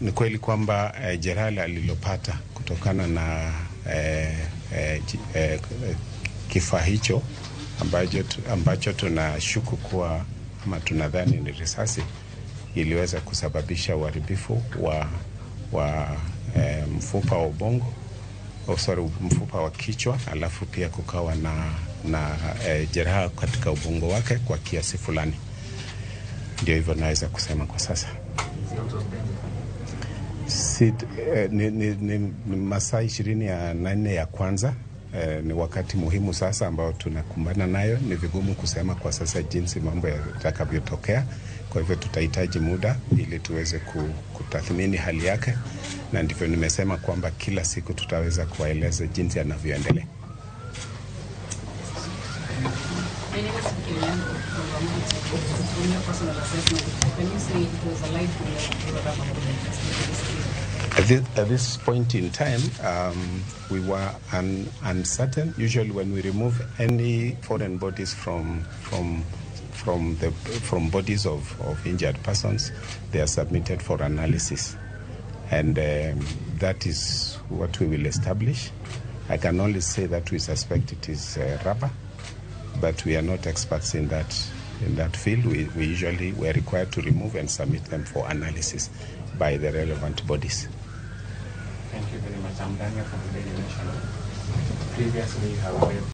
Ni kweli kwamba jeraha alilopata kutokana na kifaa hicho ambacho tunashuku kuwa ama tunadhani ni risasi iliweza kusababisha uharibifu wa mfupa wa ubongo, oh, sorry, mfupa wa kichwa, alafu pia kukawa na jeraha katika ubongo wake kwa kiasi fulani. Ndio hivyo naweza kusema kwa sasa. Si, ni masaa 24 ya kwanza, ni wakati muhimu sasa ambao tunakumbana nayo. Ni vigumu kusema kwa sasa jinsi mambo yatakavyotokea. Kwa hivyo tutahitaji muda ili tuweze kutathmini hali yake, na ndivyo nimesema kwamba kila siku tutaweza kuwaeleza jinsi anavyoendelea. My name is Kilian from Ramogi TV. From your personal assessment, can you say it was a live bullet or a rubber bullet? At this point in time, we were uncertain. Usually, when we remove any foreign bodies from bodies of injured persons, they are submitted for analysis, and that is what we will establish. I can only say that we suspect it is rubber, but we are not experts in that field. We usually we are required to remove and submit them for analysis by the relevant bodies. Thank you very much. I'm Daniel from the Daily Nation. Previously, you have